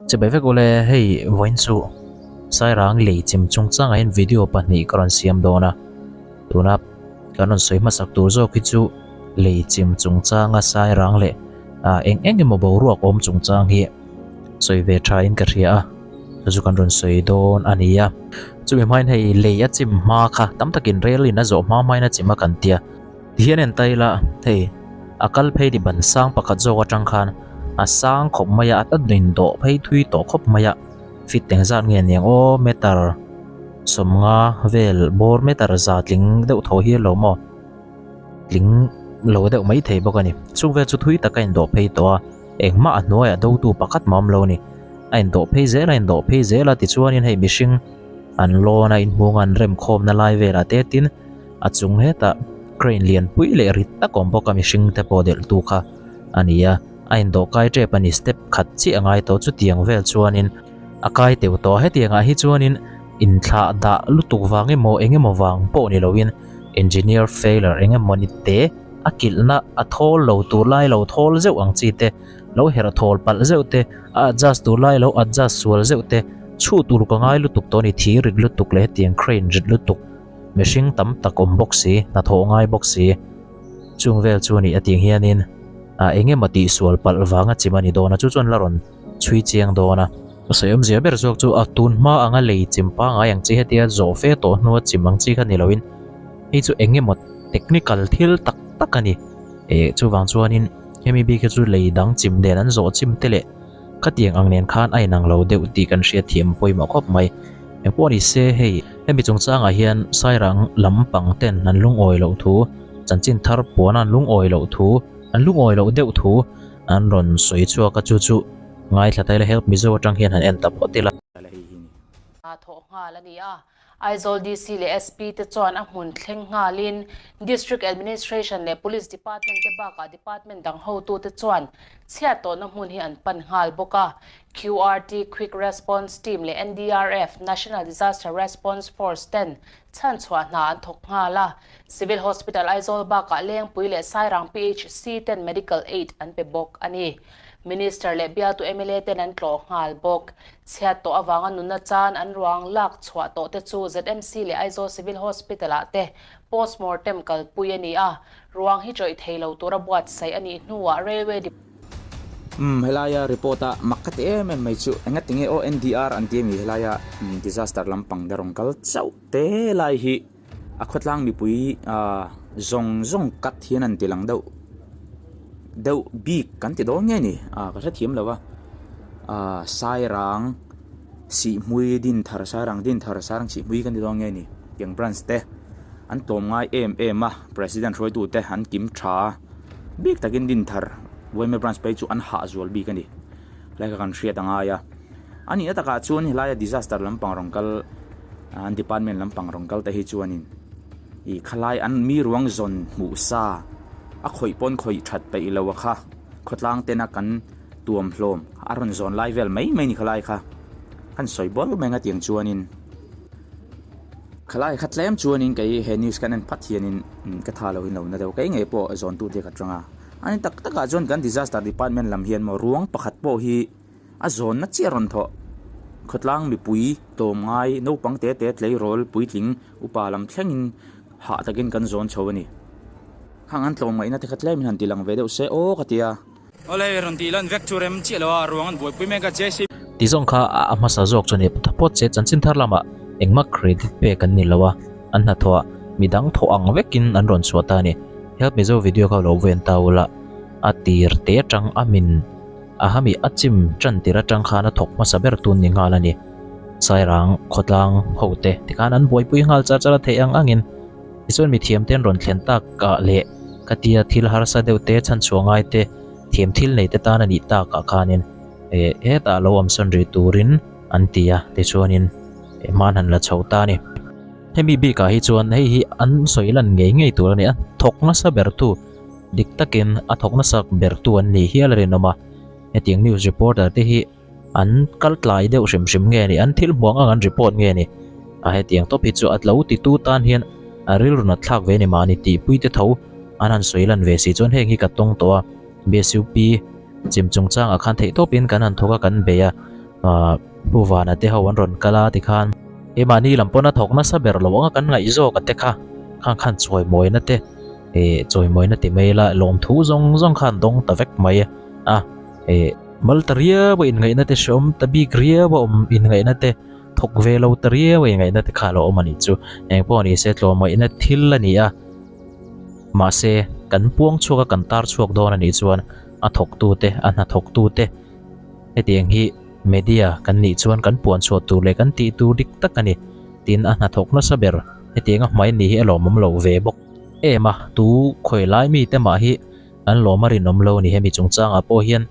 Chibai vek ule, hei vawiin chu Sairang lei chim chungchangah hian video pahnih ka rawn siam dawn a, tuna kan rawn sawi hmasak tur zawk hi chu lei chim chungchanga Sairang leh ah eng eng emaw boruak awm chungchang hi sawi ve tha in ka hria a, chu chu kan rawn sawi dawn a ni a. Chumi hmain hei lei a chim hma kha tam takin rel in a zawh hma hmain a chim a kan tia. Tihian en ta ila hei a kal phei ti ban sang pakhat zawk atang khan a sang khawp mai a a in dawh phei thui tawh khawp mai a feet eng zat nge aniang aw meter sawmnga vel bawr meter za tling deuh tho hi alo maw tling lo deuh mai thei bawk a ni chung vel chu thui tak a indawh phei tawh a engmah a hnuaiah dotu pakhat mah a awm lo a ni a indawh phei zel a indawh phei zel a tichuanin hei mihring an lawn a inhmung a an remkhawmna lai velah te tin. A chung hetah crane lian pui leh rit tak awm bawk a mihring te pawh delh tu kha a ni a, a indawh kai tep a ni step khat chiah a ngai tawh chutiang vel chuanin a kai teuh tawh a hetiang ah hi chuanin inthlah dah lutuk vang emaw eng emaw vang pawh ni loin engineer failure eng emaw ni te a kilhna a thawl lo tur lai lo thawl zeuh ang chi te lo herh thawl palh zeuh te a adjust tur lai lo adjust sual zeuh te chhuh tur ka ngai lutuk tawh a ni thir rit lutuk leh hetiang crane rit lutuk. Mihring tam tak awm bawk si, hnathawh ngai bawk si. Chung vel chu a nih a tih hianin ah eng emaw tihsual palh vanga chim a ni dawn a, chu chuan la rawn chhui chiang dawn a. Ka sawi awmzia ber zawk chu a tun hma anga lei chim pangngai ang chi hetia zawh fe tawh hnua chim ang chi kha ni loin hei chu eng emaw technical thil tak tak a ni. Eh chuvang chuanin hemi bik hi chu lei dang chim nen an zawh chim te leh Khatiang ang nen khan a inang lo deuh tih kan hriat thiam pawimawh khawp mai. Engpawh ni se hei, hemi chungchangah hian Sairang lam pang ten an lungawi loh thu, chanchin thar puan an lungawi loh thu, an lungawi loh deuh thu an rawn sawi chhuak a, chu chu ngaithla ta ila Help Mizo atang hian han en ta phawt ila. Thawh nghal a ni a, Aizawl DC leh SP te chuan a hmun thleng nghalin District Administration leh Police Department te bakah Department dang hotute chuan chhiat tawhna hmun hi an pan nghal bawk a. QRT, Quick Response Team, leh NDRF, National Disaster Response Force, ten chhanchhuah hna an thawk nghal a. Civil Hospital Aizawl bakah Lengpui leh Sairang PHC ten medical aid an pe bawk a ni. Minister leh bialtu mla ten an tlawh nghal bawk. Chhiat tawh avanga nunna chan an ruang lak chhuah tawh te chu ZMC leh Aizawl Civil Hospital ah te postmortem kalpui a ni a, ruang hi chawih thei lo tura buatsaih a nih hnuah Railway Umm helaia report a mak ka ti em em mai chu enga tinge aw NDR an ti a mi helaia disaster lampang te rawn kal chauh te lai hi a khawtlang mipui ah zawng zawng cut hian an ti lang deuh deuh bik kan ti dawn nge ni ah ka hrethiam lo a ah sairang sihhmui din thar sairang din thar sairang sihhmui kan ti dawn nge ni tiang branch te an tlawm ngai em em a president hruaitu te an kim tha a bik takin din thar yma branch phei chu an hah zual bik a ni helai kha kan hriat a ngai a a nihna takah chuan helai a disaster lampang rawn kal an department lampang rawn kal te hi chuanin ih khalai an mi ruang zawn hmuh sa a khawih pawn khawih that peih lo a kha khawtlang tena kan tuam hlawm a rawn zawn lai vel mai mai ni khalai kha kan sawi bawlh mai ang a tiang chuanin khalai kha tlem chuanin kei he news kan en phat hianin ka tha lo in lo na deuh kei ngei pawh zawn tu te ka tang a ani tak takah chuan kan disaster department lam hian maw ruang pakhat pawh hi. A zawnna chiah rawn thawh. Khawtlang mipui tlawm ngai naupang te te tleirawl puitling upa lam thlengin hah takin kan zawn chho a ni. Khang an tlawm ngaihna te kha tlemin han ti lang ve deuh se aw ka ti a. Awle rawn tih lan vek chu rem chiah lo a, ruang an buaipui mek a JCB. Ti zawng kha a hmasa zawk chu ni phawt che chanchin thar lamah engmah credit pek an ni lo a, an hnathawh ah midang thawh ang vekin an rawn chhuah ta a ni. Help Mizo video kha lo ven ta ula a tir te atang a min. A hami a chim tan tir atang khan a thawk hmasa ber tun ni nghal a ni. Sairang khawtlang ho te tikhan an buaipui nghal char char a theih ang angin tichuan mithiam te an rawn thlen tak ah leh khatia thil harsa deuh te chhanchhuah ngai te thiam thil nei te tan a nih tak ah khanin eh hetah lo awm sawn rih turin an ti a tichuanin eh hman han la chho ta a ni. Hemi bikah hi chuan hei hi an sawi lan ngei ngei tur a ni a, thawk nasa ber tu. Dik takin a thawk nasa bertu an nih hial a rinawm a, hetiang news reporter te hi an kal tlai deuh hrim hrim nge ni, an thil hmuang ang an report nge ni, a hetiang tawp hi chu a lo titu tan hian a rilru nat thlak ve ni mahni tihpui te tho an han sawi lan ve si chuan heng hi ka tawng tawh a, BSUP chim chungchangah khan theihtawpin kan han thawk a kan bei a. Ahh Pu Vana te ho an rawn kal a tikhan keimahni lam pawn a thawk nasa ber lo anga kan ngaih zawk a te kha khang khan chawimawina te eh chawimawina ti mai ila lawmthu zawng zawng khan dawng ta vek mai a eh mal ta riau a inngaihna te hreawm ta bik riau a awm inngaihna te thawk ve lo ta riau a inngaihna te kha a lo awm a nih chu engpawh ni se tlawmngaihna thil a ni a mahse kan puang chhuak a kan tar chhuak dawn a nih chuan a thawktu te a hnathawk tu te. Hetiang hi media kan nih chuan kan puan chhuah tur leh kan tih tur dik tak a ni. Tin, a hnathawk nasa ber hetianga hmai ni hi a lawmawm lo ve bawk em a, tu khawi lai mite mah hi an lawm a rinawm lo ni. Hemi chungchangah pawh hian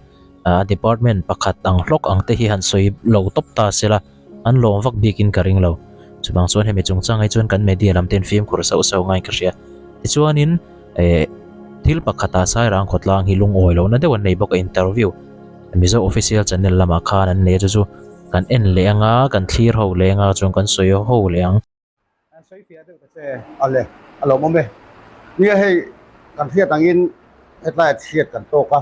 a department pakhat ang hlawk ang te hi han sawi lo tawp ta se la, an lawm vak bikin ka ring lo. Chuvang chuan hemi chungchang hi chuan kan media lam ten fimkhur sauh sauh ngaiin ka hria. Tichuanin eh thil pakhatah Sairang khawtlang hi lungawi lohna deuh an nei bawk a interview Mizo official channel lamah khan an nei a chu chu kan en leh anga kan thlir ho leh anga chuan kan sawi ho leh ang. An sawi fiah deuh ta che. Ale, a lo awm e. Nia hei kan hriat angin hetlai chhiat kan tawk a,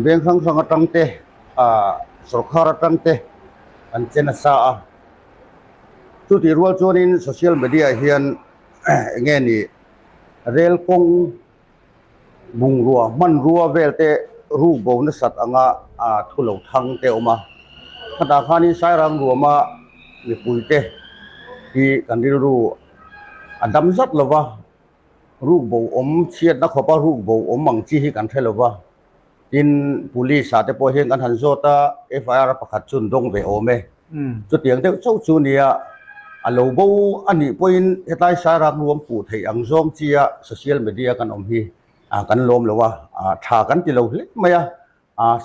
veng hrang hrang atang te, ah sorkar atang te an che nasa a. Chutih rual chuanin social media hian enge ni rel kawng Bungrua hmanrua vel te ruk bo nasat anga thu lo thang te a awm a. Khatah khanin Sairang ruama mipui te hi kan rilru a dam zat lo va, ruk bo awm chhiatna khawpa ruk bo awm ang chi hi kan hre lo va. Tin, Police ah te pawh hian kan han zawt a, FIR pakhat chu an dawng ve awm e. Chutiang deuh chauh chu nia, a lo bo a nih pawhin hetlai Sairang ruam puh theih ang zawng chia social media kan awm hi kan lawm lo a, tha kan ti lo hle mai a.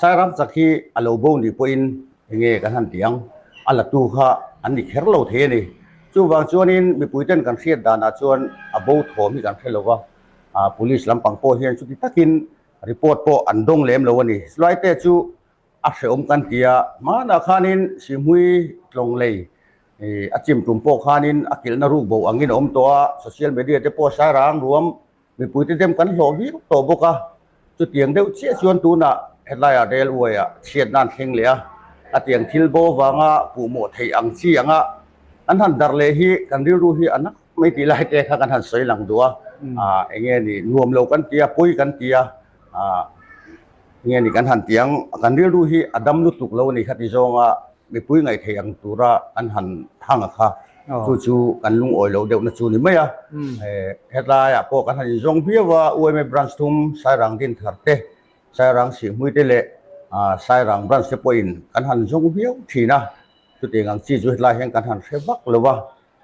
Sairang chak hi a lo bo nih pawhin enge kan han ti ang, a latu kha an ni kher lo thei a ni. Chuvang chuanin mipuiten kan hriat danah chuan a bo thawm hi kan hre lo va, Police lampang pawh hian chuti takin Report pawh an dawng lem lo a ni. Sulaite chu a hrehawm kan ti a, hmanah khanin Sihmui tlawng lei a chim tum pawh khanin a kilhna ruk bo angin a awm tawh a, social media te pawh Sairang ruam mipuite dem kan hlawh viau tawh bawk a. Chutiang deuh chiah chuan tunah hetlaiah railway-ah chhiatna an thleng leh a, a tiang thil bo avanga puhmawh theih ang chi anga an han darh leh hi kan rilru hi a na Mai tih lai te kha kan han sawi lang duh a, ah enge ni nuam lo kan ti a, pawi kan ti a, ah enge ni kan han ti ang, kan rilru hi a dam lutuk lo a ni kha ti zawnga mipui ngaih theih ang tura an han thang a kha, chu chu kan lungawi lo deuhna chu ni mai a, eh hetlaiah pawh kan han inzawng viau a, UMA branch thum Sairang Dinthar te, Sairang Sihhmui te leh ah Sairang branch te pawhin kan han zawng viau thin a, chutiang ang chi chu hetlai hian kan han hre vak lo a.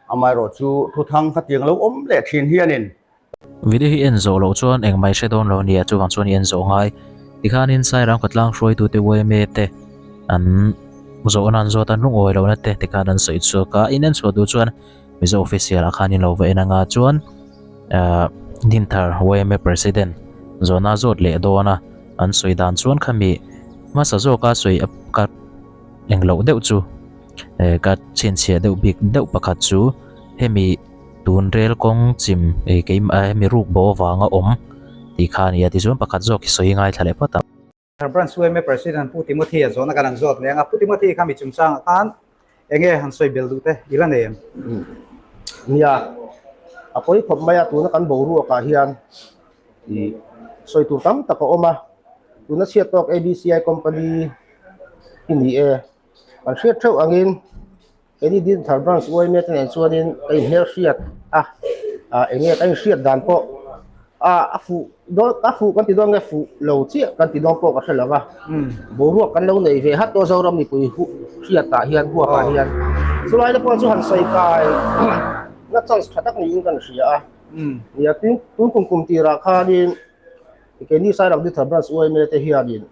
Amaherawh chu thuthang khatiang lo awm leh thin hianin. Video hi en zawh loh chuan engmah i hre dawn lo nia, chuvang chuan i en zawh ngai. Tikhanin Sairang khawtlang hruaitute yma te an zawhna an zawt a, lungawi lohna te tikhan an sawi chhuak a, in en chhuah duh chuan Mizo official ah khan in lo va en anga chuan ahh Dinthar yma president zawhna a zawt leh dawn a, an sawi dan chuan khami hmasa zawka sawi ka engloh deuh chu. Eh ka chhinchhiah deuh bik deuh pakhat chu hemi tun rel kawng chim eh keimah hemi ruk bo avanga awm tih kha a ni a tichuan pakhat zawk hi sawi ngaithla leh phawt ang. Branch yma President Pu Timothy a zawhna kan han zawt leh ang a, Pu Timothy kha mi chungchangah khan enge han sawi bel duh te i la nei em? Nia, a pawi khawp mai a, tuna kan boruakah hian ih sawi tur tam tak a awm a, tuna chhiat tawk ABCI company hi ni e. Kan hriat theuh angin keini Dinthar Branch yma te nen chuanin ka inhmelhriat a, ah eng nge ka inhriat dan pawh ah a fuh dawn a fuh kan ti dawn nge fuh lo chiah kan ti dawn pawh ka hre lo va, boruak kan lo nei ve hat tawh Zoram mipui hu hriatah hian huapah hian chulai te pawh chu han sawi kai na chance tha tak niin kan hria a, nia tin tun kum kum tirah khanin keini Sairang Dinthar Branch yma te hianin.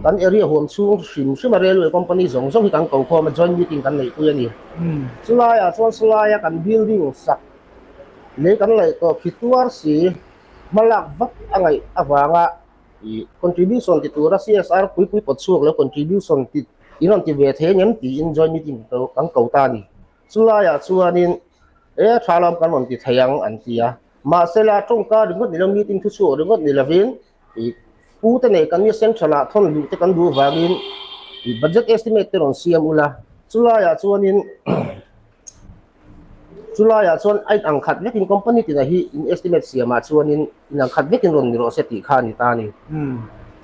Kan area huam chhung hrim hrim a railway company zawng zawng hi kan ko khawm a, joint meeting kan neih pui a ni. Chulaiah chuan chulaia kan building sak lei kan ngaih tawh khi tuar si hmalak vak a ngaih avanga ih contribution ti tura CSR pui pui pawt chhuak lo contribution ti in rawn ti ve thei ang em tiin joint meeting kan ko ta a ni. Chulaiah chuanin e tha lam kan rawn ti thei ang an ti a, mahsela tawngka ringawt ni lo meeting thuchhuak ringawt ni lovin Ih, pu te nei kan nia central ah thawn luh te kan duh vangin Budget estimate te rawn siam ula, chulaiah chuanin chulaiah chuan a in ang khat vekin company tina hi in estimate siamah chuanin in ang khat vekin rawn ni rawh se tih kha a ni ta a ni.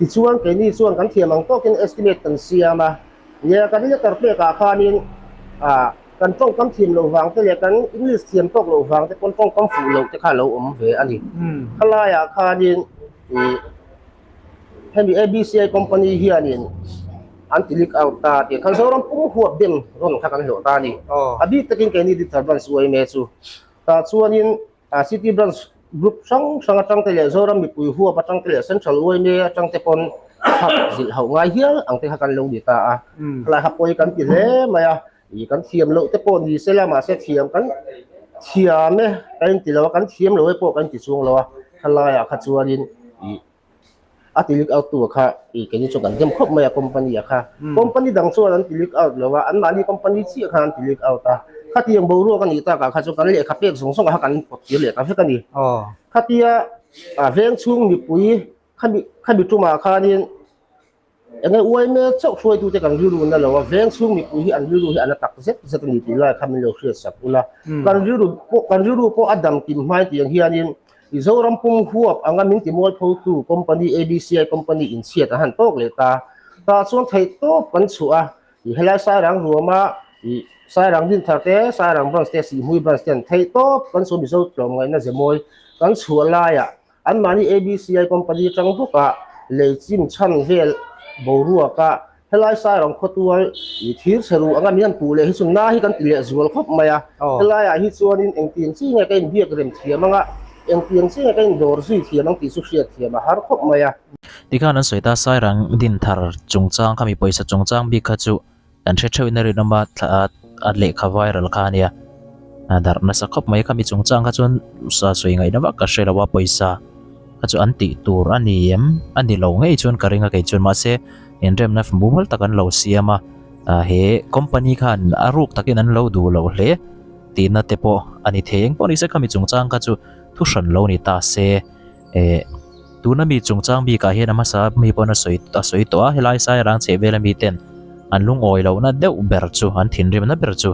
Tichuan keini chuan kan thiam ang tawkin estimate kan siam a, nia kan letter pekah khanin ah kan tawngkam thiam loh vang te leh kan English thiam tawk loh vang te pawn tawngkam fuh loh te kha a lo awm ve a ni. Khalaiah khanin ih Hemi ABCI company hianin an ti leak out ta tih khan Zoram pum huap dem rawn kha kan hlawh ta a ni. A bik takin keini Dithar Branch UIMA chu tah chuanin City Branch group hrang hrang atang te leh Zoram mipui huap atang te leh Central UIMA atang te pawn thap zilh hauh ngai hial ang te kha kan lo ni ta a. Khalai ha pawi kan ti hle mai a, ih kan thiam loh te pawh ni sela mahse thiam kan thiam e kan inti lo a, kan thiam lo e pawh kan inti chuang lo a, khalaiah kha chuanin ih a ti leak out tu kha ih keini chuan kan dem khawp mai a company ah kha company dang chuan an ti leak out lo a anmahni company chiah khan an ti leak out a khatiang boruak a nih takah kha chuan kan lehkha pek zawng zawng ah kha kan pawt tir leh ta vek a ni khatia a veng chhung mipui khami khami tumah khanin Eng nge uai mek chauh hruaitute kan rilru na lo a, veng chhung mipui hi an rilru hi a na tak zet zet a ni tih lai kha min lo hriat sak ula. Kan rilru pawh kan rilru pawh a dam kim hmai tih ang hianin Mizoram pum huap anga min ti mualphotu company ABCI company inchhiat a han tawk leh ta. Tah chuan theih tawp kan chhuah a, i helai Sairang ruama i Sairang Dinthar te, Sairang Branch te, Sihhmui Branch ten theih tawp kan chhuah Mizo tlawmngaihna ze mawi kan chhuah laiah Anmahni ABCI company atang bawkah lei chim chhan vel boruaka helai Sairang khawtual i thir chhe ruh anga min han puh leh hi chu na hi kan ti leh zual khawp mai a. Helaiah hi chuanin engtiang chi nge ka inbiak rem thiam anga engtiang chi nge ka indawr zui thiam ang tih chu hriat thiam a har khawp mai a. Tikhan an sawi ta Sairang Dinthar chungchang kha mi pawisa chungchang bik kha chu Kan hre theuhin a rinawm a, thla a lehkha viral kha a nia. A darh nasa khawp mai khami chungchang kha chuan sa sawi ngaihna vak ka hre lo a, pawisa kha chu an tih tur a ni em? A ni lo ngei chuan ka ring a kei chuan mahse inremna mumal tak an lo siam a, he company khan a ruk takin an lo duh loh hle tihna te pawh a ni thei. Engpawh nise khami chungchang kha chu thu hran lo ni ta se. Eh tuna mi chungchang bikah hian a hmasa mi pawn a sawi a sawi tawh a helai sairang chheh vela mi ten an lungawi lohna deuh ber chu an thinrimna ber chu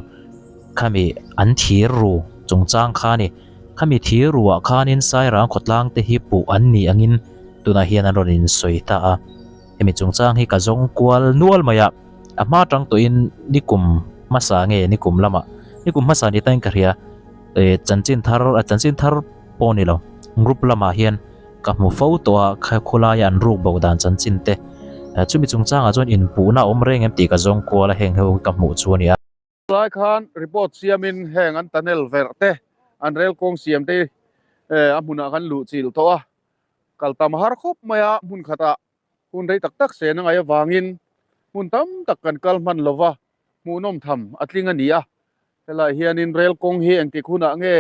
khami an thir ru chungchang kha a ni khami thir ruah khanin sairang khawtlang te hi puh an ni angin tunah hian an rawn insawi ta a hemi chungchang hi ka zawng kual nual mai a a hma tang tawhin nikum hmasa nge nikum lamah nikum hmasa ni tain ka hria eh chanchin thar a chanchin thar pawh ni lo group lamah hian ka hmu fo tawh a kha khawlaia an ruk bo dan chanchin te chumi chungchangah chuan inpuhna a awm reng em tih ka zawng kual a heng ho hi ka hmuh chu a ni a. Lai khan report siamin heng an tunnel verh te an rel kawng siam te a hmunah kan luh chilh tawh a, kal tam har khawp mai a hmun khatah hun rei tak tak sen a ngaih avangin hmun tam tak kan kal hman lo va, hmuhnawm tham a tling a ni a. Helaiah hianin rel kawng hi engtik hunah nge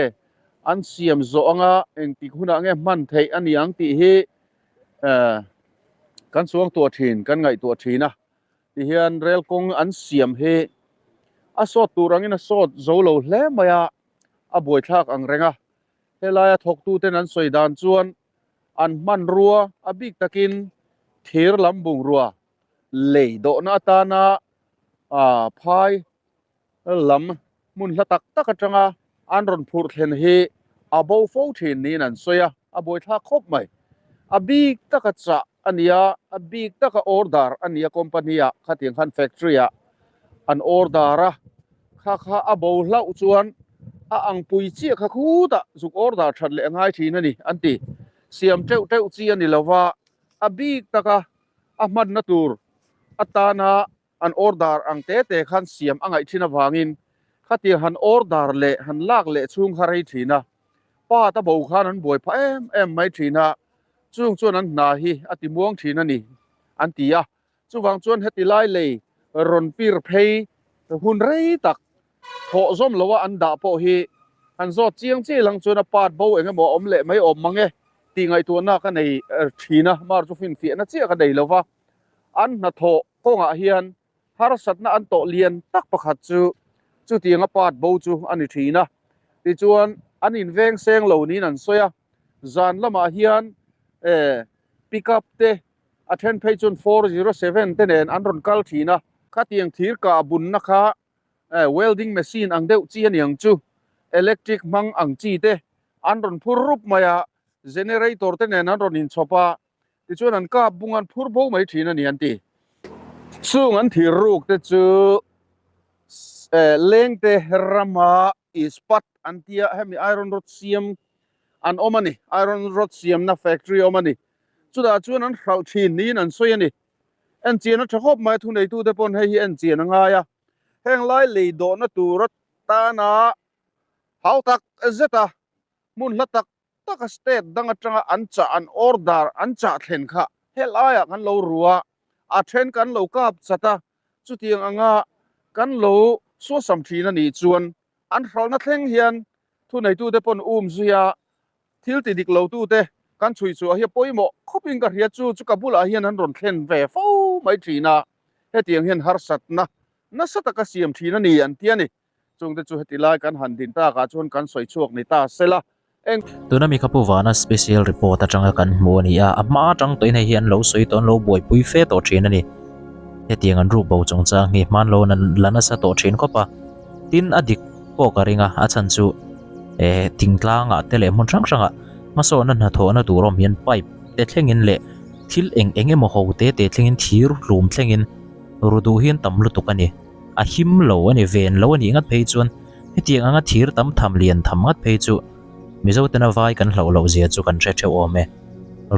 an siam zawh anga engtik hunah nge hman theih a ni ang tih hi kan chuang tuah thin, kan ngaihtuah thin a. Tihian rel kawng an siam hi a sawt tur angin a sawt zo lo hle mai a, a buaithlak ang reng a. Helaia thawktuten an sawi dan chuan an hmanrua a bik takin thir lam bungrua lei dawhna atana phai lam hmun hla tak tak atanga an rawn phurh thlen hi a bo fo thin niin an sawi a, a buaithlak khawp mai. A bik taka chah a ni a, a bik taka order a ni a company ah khatiang khan factory ah an order a, kha kha a bo hlauh chuan a ang pui chiah kha khutah zuk order that leh a ngai thin a ni an ti. Siam teuh teuh chi a ni lova, a bik taka a hmanna tur atana An order ang te te khan siam a ngaih thin avangin khatiang han order leh han lak leh chhung kha rei thin a, pa ta bo khan an buai phah em em mai thin a, chung chuan an hna hi a ti muang thin a ni an ti a. Chuvang chuan heti lai lei rawn pir phei hun rei tak thawh zawm loa an dah pawh hi han zawt chiang chiah lang chuan a part bo eng emaw a awm leh mai awm mang e tih ngaihtuahna ka nei thin a, mar chu finfiahna chiah ka nei lova. An hnathawh kawngah hian harsatna an tawh lian tak pakhat chu chutianga part bo chu a ni thin a. Tichuan, an inveng seng lo niin an sawi a, zan lamah hian pickup te a then phei chuan 407 te nen an rawn kal thin a. Khatiang thir kah bunna kha welding machine ang deuh chi a niang chu, electric hmang ang chi te an rawn phur rup mai a, generator te nen an rawn inchhawp a, tichuan an kap bung an phur bo mai thin a ni an ti. Chung an thir ruk te chu lengte rama ispat an tia hemi iron rod siam an awm a ni, iron rod siamna factory a awm a ni. Chutah chuan an hralh thin niin an sawi a ni. En chian a tha khawp mai a, thuneitute pawn hei hi en chian a ngai a. Heng lai lei dawhna tur atana hau tak zet a, hmun hla tak taka state dang atanga an chah an order an chah thlen kha helaiah kan lo ru a, a then kan lo kap chat a, chutiang anga kan lo suasam thin a nih chuan an hralhna thleng hian thuneitute pawn um zui a, thil ti dik lo tute kan chhui chhuah hi a pawimawh khawpin ka hria chu chu ka bulah hian an rawn thlen ve fo mai thin a, hetiang hian harsatna nasa taka siam thin a ni an ti a ni. Chungte chu heti lai kan han din takah chuan kan sawi chhuak ni ta sela. Eng. Tuna mi kha Pu Vana special report atanga kan hmu a ni a, a hma atang tawhin hei hi an lo sawi tawh an lo buaipui fe tawh thin a ni. Hetiang an ruk bo chungchang hi hman lo la nasa tawh thin khawp a, tin a dik pawh ka ring a, a chhan chu eh thingtlangah te leh hmun hrang hrangah hmasawnna hnathawhna tur awm hian pipe te thlengin leh thil eng eng emaw ho te te thlengin thir hlum thlengin ru duh hi an tam lutuk a ni. A him lo a ni ven lo a nih ngat phei chuan hetiang anga thir tam tham lian tham ngat phei chu Mizo tena vai kan hlauh loh zia chu kan hre theuh awm e.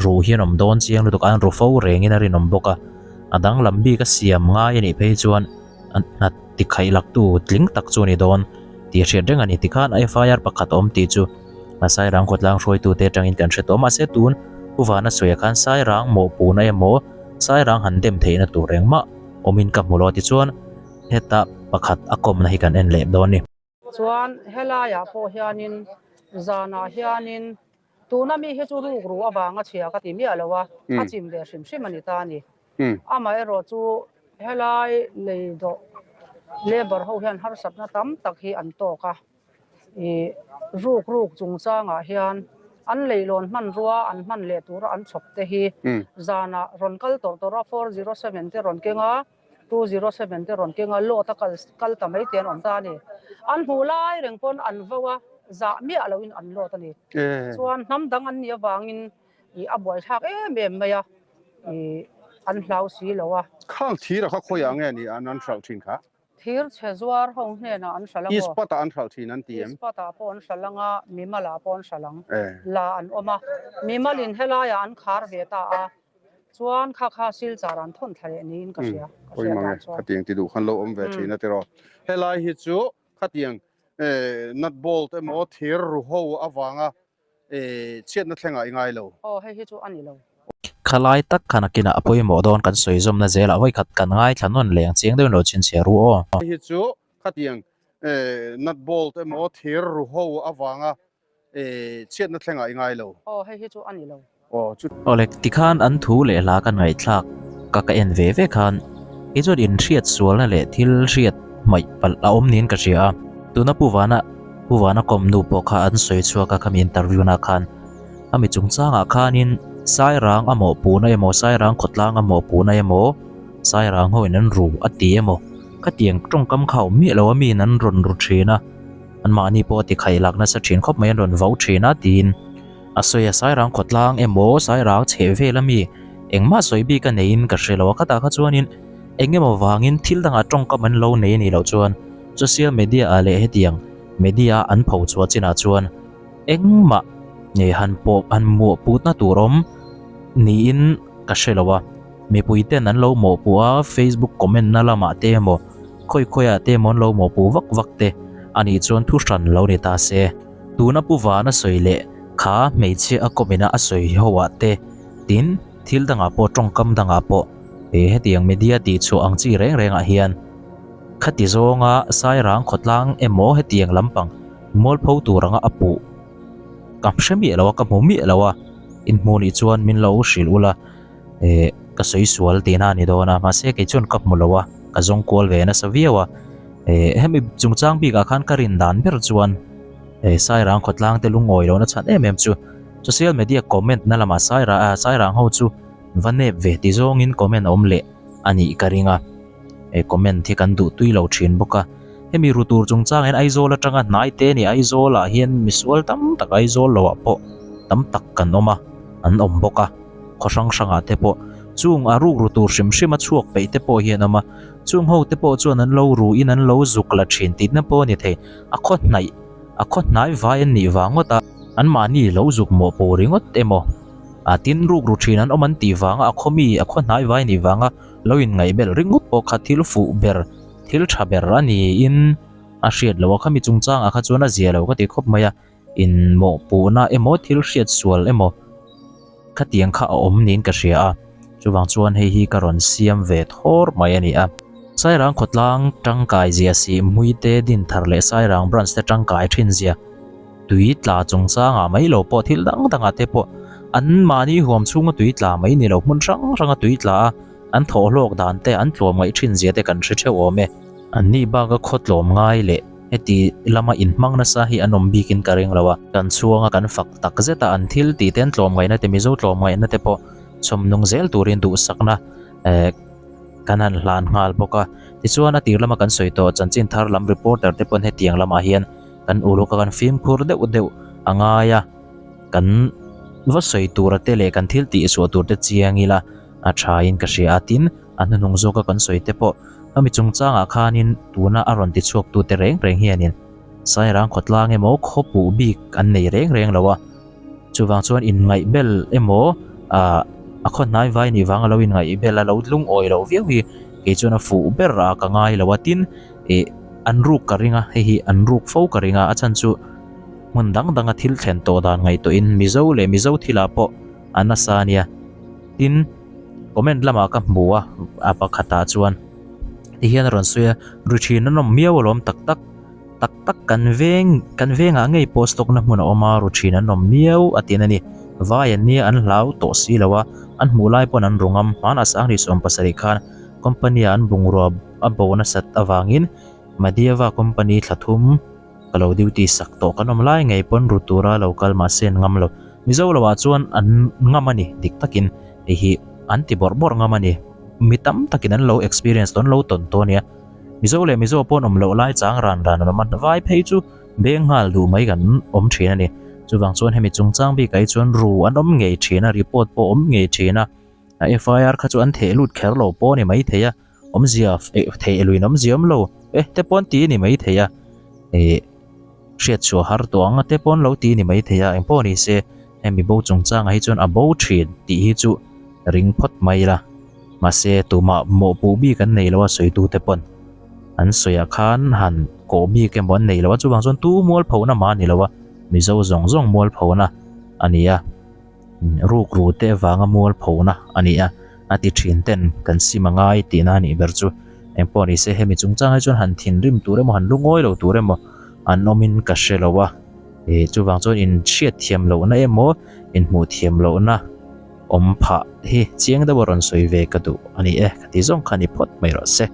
Ruh hian awm dawn chiang lutuk a, an ru fo rengin a rinawm bawk a, a danglam bik a siam ngai a nih phei chuan a hna tikhaih laktu tling tak chu a ni dawn tih a hriat reng a ni. Tikhan a FIR pakhat a awm tih chu a Sairang khawtlang hruaitute atangin kan hre tawh a, mahse tun Pu Vana sawiah khan Sairang mawhpuhna emaw Sairang han dem theihna tur engmah awmin ka hmu lo tichuan heta pakhat a kawmna hi kan en leh dawn ni. Chuan helaiah pawh hianin zanah hianin tuna mi hi chu rukru avanga chhia ka ti miah lo a, a chim ve hrim hrim a ni ta a ni. Amaherawh chu helai lei dawh labour ho hian harsatna tam tak hi an tawk a. Ih ruk ruk chungchangah hian an leihlawn hmanrua an hman leh tura an chhawp te hi zanah rawn kal tawrh tawrh a 407 te rawn keng a, 207 te rawn keng a load a kal kal ta mai te an awm ta a ni. An hmuh lai reng pawn an vo a, zah miah loin an load a ni. Chuan hnam dang an nih avangin ih a buaithlak em em mai a, ih an hlau si lo a. Khang thira kha khawiah nge ni an an hralh thin kha? Thir chhe zuar ho hnenah an hralh ang aw. Ispat-ah an hralh thin an ti em? Ispat-ah pawh an hralh ang a, Mimal-ah pawh an hralh ang. La an awm a, Mimalin helaiah an khar ve ta a, chuan kha kha Silchar an thawn thla leh niin ka hria, ka Pawi hriat mang dan e, chuan. khatiang ti duh khan lo awm ve thin a tiraw. Helai hi chu khatiang nut bolt emaw thir ru ho avanga chhiatna thlengah i ngai lo. Aw hei hi chu a ni lo. Khalai tak khan a kinah a pawimawh dawn kan sawi zawmna zelah vawikhat kan ngaithla nawn leh ang chiang deuhin lo chhinchhiah ru aw. Hei hi chu khatiang nut bolt emaw thir ru ho avanga chhiatna thlengah i ngai lo. Aw hei hi chu a ni lo. Aw chu. Awle tikhan an thu leh hla kan ngaihthlak ka ka en ve ve khan kei chuan inhriat sualna leh thil hriat hmaih palh a awm niin ka hria a. Tuna Pu Vana Pu Vana kawm nu pawh kha an sawi chhuak a khami interview na khan ami chungchangah khanin Sairang a mawhpuhna emaw Sairang khawtlang a mawhpuhna emaw Sairang ho in an ru a ti emaw khatiang tawngkam kha a awm miah lo a miin an rawn ru thin a anmahni pawh a ti khaih lak nasa thin khawp mai an rawn vau thin a tiin a sawi a Sairang khawtlang emaw Sairang chheh vel ami engmah sawi bik a neiin ka hre lo a khatah kha chuanin eng emaw vangin thil dangah tawngkam an lo nei a nih loh chuan Social media ah leh hetiang media an pho chhuah chinah chuan engmah nge han pawh han muah putna tur awm niin ka hre lo a, mipui ten an lo mawhpuh a Facebook comment na lamah te emaw khawi khawi ah te emaw an lo mawhpuh vak vak te a nih chuan thu hran lo ni ta se. Tuna Pu Vana sawi leh kha hmeichhia a comment a a sawi ho ah te tin thil dangah pawh tawngkam dangah pawh hetiang media tih chhuah ang chi reng reng ah hian Khati zawnga Sairang khawtlang emaw hetiang lampang mualpho tur anga a puh ka hre miah lo a, ka hmu miah lo a, inhmuh nih chuan min lo hrilh ula eh ka sawi sual tihna a ni dawn a, mahse kei chuan ka hmu lo a, ka zawng kual ve nasa viau a, eh hemi chungchang bikah khan ka rin dan ber chuan eh Sairang khawtlang te lungawi lohna chhan em em chu social media comment na lamah Sairang ho chu va nep ve ti zawngin comment a awm leh a nih ka ring a. Comment hi kan duh tui lo thin bawk a. Hemi ru tur chungchang hian Aizawl atanga hnai te a ni. Aizawl ah hian misual tam tak Aizawl lo ah pawh tam tak kan awm a, an awm bawk a. Khaw hrang hrang ah te pawh chung a ruk ru tur hrim hrim a chhuak peih te pawh hi an awm a. Chung ho te pawh chuan an lo ru in an lo zuk la thin tihna pawh a ni thei. A khaw hnaih a khaw hnai vai an nih vang ngawt a. An mahni lo zuk mawh pawh ringawt emaw a tin ruk ru thin an awm an tih vanga a khaw mi a khaw hnai vai nih vanga lo inngaihbelh ringawt pawh kha thil fuh ber thil tha ber a niin a hriat loh a khami chungchangah kha chuan a zia lo ka ti khawp mai a inmawhpuhna emaw thil hriat sual emaw khatiang kha a awm niin ka hria a chuvang chuan hei hi ka rawn siam ve thawr mai a ni a. Sairang khawtlang tangkai zia si Hmuite Dinthar leh Sairang branch te tangkai thin zia tui tla chungchangah mai lo pawh thil dang dangah te pawh an mahni huam chhunga tui tla mai ni lo hmun hrang hranga tui tla a an thawh hlawk dan te an tlawm ngaih thin zia te kan hre theuh awm e. An nih baka khaw tlawm ngai leh heti lama inhmang nasa hi an awm bikin ka ring lo a, kan chhuanga kan fak tak zet a an thil tih te an tlawm ngaihna te Mizo tlawm ngaihna te pawh chhawm nung zel turin duhsakna eh kan han hlan nghal bawk a. Tichuan a tir lama kan sawi tawh chanchin thar lam reporter te pawn hetiang lamah hian kan uluk a kan fimkhur deuh deuh a ngai a, kan va sawi tura te leh kan thil tih suah tur te chiang ila a tha in ka hria a, tin a hnuhnung zawka kan sawi te pawh khami chungchangah khanin tuna a rawn ti chhuak tu te reng reng hianin Sairang khawtlang emaw khawpuh bik an nei reng reng lo a, chuvang chuan inngaih bel emaw ah a khaw hnai vai nih vanga lo inngaih bel a lo lungawi loh viau hi kei chuan a fuh ber a ka ngai lo a, tin ih an ruk ka ring a hei hi an ruk fo ka ring a a chhan chu hmun dang danga thil thlen tawh dan ngaihtuahin Mizo leh Mizo thilah pawh a nasa a nia. Tin, comment lamah ka hmu a, a pakhatah chuan ti hian a rawn sawi a, ri thin an awm miau alawm tak tak, tak tak kan veng kan vengah ngei pawh stock na hmun a awm a, ru thin an awm miau a tin a ni. Vai an nia an hlau tawh si lo a, an hmuh lai pawn an ru ngam. Hmanah Sangri 70 khan company ah an bungrua a bo nasat avangin Madiava company thla thum Ka lo duty sak tawh kan awm lai ngei pawn ru tura lo kal mahse an ngam lo. Mizo lo ah chuan an ngam a ni dik takin hei hi an ti bawrh bawrh ngam a ni. Mi tam takin an lo experience tawn lo tawn tawh a nia. Mizo leh Mizo pawn awm loh lai chang ran ran an awm a, vai phei chu beng nghal duh mai kan awm thin a ni. Chuvang chuan hemi chungchang bikah hi chuan ru an awm ngei thin a, report pawh awm ngei thin a. A FIR kha chu an theh lut kher lo pawh a ni maithei a. Awmzia theih luin awmzia awm lo e te pawn ti a ni mai thei a ih hriat chhuah har tawh ang a te pawn lo ti a ni mai thei a engpawh ni se hemi bo chungchangah hi chuan a bo thin tih hi chu ring phawt mai ila mahse tumah mawhpuh bik an nei lo a sawitu te pawn an sawiah khan han kawh bik emaw an nei lo a chuvang chuan tu mualphona mah a ni lo a mizo zawng zawng mualphona a ni a. Rukru te avanga mualphona a ni a, a ti thin ten kan sim a ngai tihna a nih ber chu. Engpawh ni se hemi chungchang hi chuan han thinrim tur emaw han lungawi lo tur emaw an awmin ka hre lo a, ih chuvang chuan inhriat thiam lohna emaw inhmuh thiam lohna awm phah hi chiang deuha rawn sawi ve ka duh a ni e, ka ti zawng kha ni phawt mai rawh se.